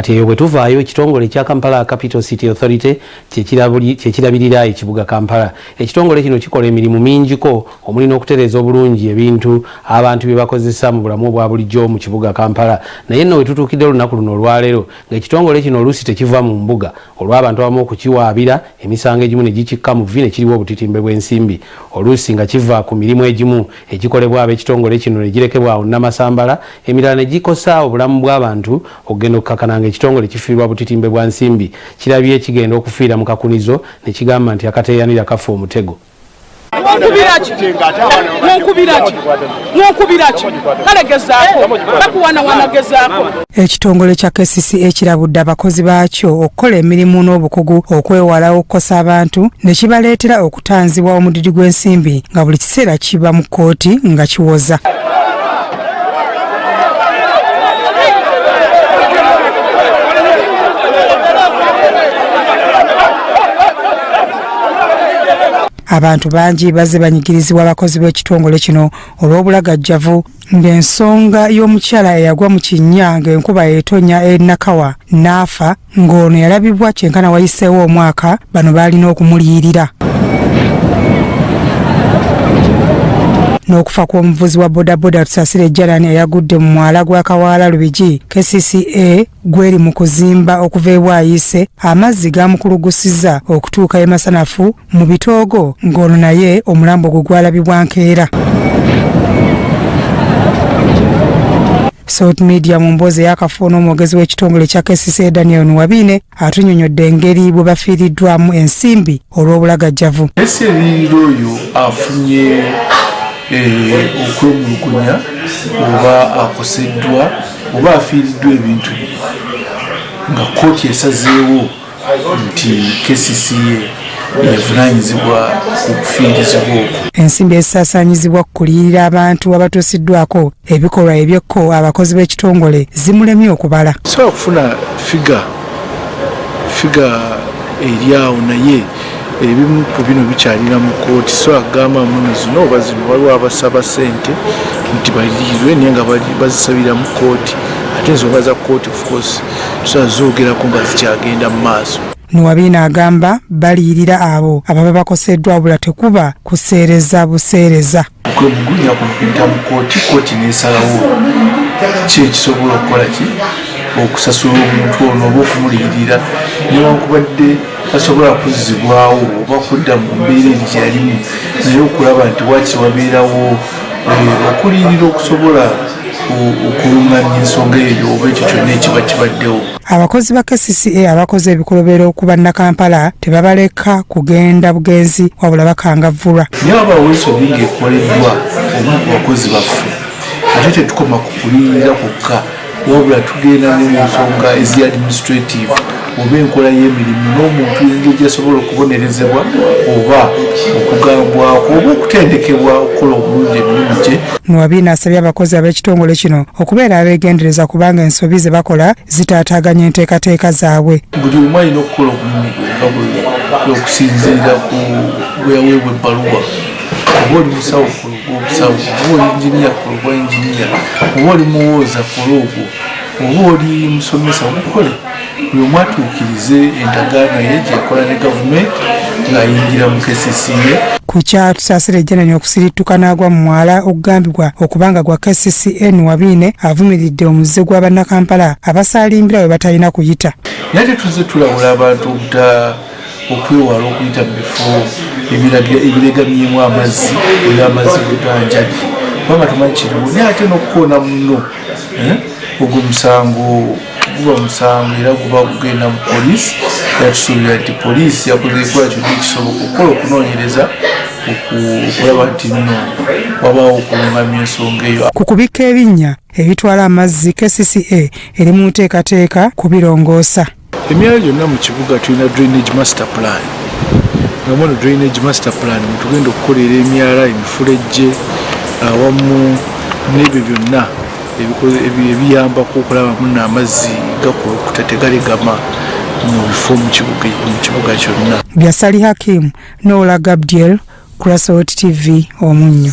Kati eyo bwe tuvaayo, ekitongole ekya Kampala Capital City Authority kyekirabirira ekibuga Kampala. Ekitongole kino kikola emirimu mingiko, omuli n'okutereeza obulungi ebintu abantu bye bakozesa mu bulamu obwa bulijjo mu kibuga Kampala. Naye nno wetutuukidde olunaku luno olwaleero, ng'ekitongole kino oluusi tekiva mu mbuga olw'abantu abamu okukiwaabira emisango egimu ne gikikka mu vvi ne kiriwo obutitimbe bw'ensimbi, oluusi nga kiva ku mirimu egimu egikolebwa ab'ekitongole kino ne girekebwa awo namasambala, emirala ne gikosa obulamu bw'abantu, okugenda okukakana nga ekitongole kifiirwa butitimbe bwa nsimbi. Kirabye kigenda okufiira mu kakunizo ne kigamba nti akateeyanira kafa omutego. Ekitongole kya KCCA ekirabudde abakozi baakyo okukola emirimu n'obukugu okwewala okukosa abantu ne kibaleetera okutanzibwa omudidi gw'ensimbi nga buli kiseera kiba mu kkooti nga kiwoza. Abantu bangi bazze banyigirizibwa abakozi b'ekitongole kino olw'obulagajjavu, ng'ensonga y'omukyala eyagwa mu kinnya ng'enkuba etonya e Nakawa n'afa, ng'ono yalabibwa kyenkana wayiseewo omwaka, bano baalina okumuliyirira. N'okufa kw'omuvuzi wa bodaboda Tusasire Jalan eyagudde mu mwala gwa Kawaala Lubigi, KCCA gweri mu kuzimba okuva e Bwayiise, amazzi gaamukulugusiza okutuuka e Masanafu mu bitoogo, ng'ono naye omulambo gwe gwalabibwa nkeera. Salt Media mu mboozi ey'akafubo n'omwogezi w'ekitongole kya KCCA Daniel Nuwabiine atunyonyodde engeri bwe bafiiriddwamu ensimbi olw'obulagajjavu. Eseririro oyo afunye okwemulugunya oba akoseddwa oba afiiriddwa ebintu bye nga kkooti esazeewo nti KCCA yavunaanyizibwa ku kufiirizibwa okwo. Ensimbi ezisaasaanyizibwa ku kuliyirira abantu abatuusiddwako ebikolwa ebyekko abakozi b'ekitongole zimulemye okubala. Sobola kufuna figa eri awo, naye ebimu ku bino bikyalira mu kkooti, so agamba muno zino oba zino waliwo abasaba ssente nti balirirwe, naye nga bazisabira mu kkooti, ate ensonga za kkooti of course tusobola zoogerako nga zikyagenda mu maaso. Nuwabiina agamba baliyirira abo ababa bakoseddwa, wabula tekuba kuseereza buseereza. Okwemugunya kuno kuyita mu kkooti, kkooti n'esalawo ki ekisobola okukola ki okusasula omuntu ono oba okumuliyirira, newankubadde tasobola kuzzibwawo oba kudda mu mbeera eri gye yalimu, naye okulaba nti waaki wabeerawo okuliyirira okusobola okulungamya ensonga eyo oba ekyo kyonna ekiba kibaddewo. Abakozi ba KCCA abakoze ebikolobero ku bannakampala tebabaleka kugenda bugenzi, wabula bakangavvulwa. Naye wabaawo ensobi ng'ekoleddwa omu ku bakozi baffe, ate tetukoma ku kuliyirira kwokka, wabula tugenda ne mu nsonga ezi administrative oba enkola y'emirimu n'omuntu engeri gy'asobola okubonerezebwa oba okugambwako oba okutendekebwa okukola obulungi emirimu gye. Nuwabiina asabye abakozi ab'ekitongole kino okubeera abeegendereza kubanga ensobi ze bakola zitaataaganya enteekateeka zaabwe. Buli omu alina okukola omulimu gwe nga okusinziira ku bwe yaweebwa ebbaluwa. Oba oli musawo kola ogw'obusawo, oba oli inginiya kola ogwa inginiya, oba oli muwooza kola ogwo, oba oli musomesa ogukole. Buli omu atuukirize endagaano ye gye yakola ne gavumenti ng'ayingira mu KCCA. Ku kya Tusasire Janan okusirittuka n'agwa mu mwala okugambibwa okuba nga gwa KCCA, Nuwabiine avumiridde omuze gwa bannakampala abasaalimbira we batalina kuyita. Naye ate tuzze tulabula abantu okwewala okuyita mu bifo ebiregamyemu amazzi ebyamazzi butanjadi, kubanga tumanyi kiriwo, naye ate n'okukoona munno, ogwo musango guba musango era guba gugenda mu poliisi. Era tusuubira nti poliisi yakoze ekola kyonna ekisoboka okukola okunoonyereza okulaba nti nno wabaawo okulungamya ensonga eyo. Ku kubikka ebinnya ebitwala amazzi, KCCA eri mu nteekateeka kubirongoosa. Emyala gyonna mu kibuga tulina drainage master plan, nga mweno drainage master plan mwetugenda okukolera emyala, emifulejje awamu n'ebyo byonna ebiyambako okulaba muno amazzi gakulukuta tegalegama mu bifo mu kibuga kyonna. Bya Sali Hakim, Nola Gabdiel, Crossroad TV, Omunnyo.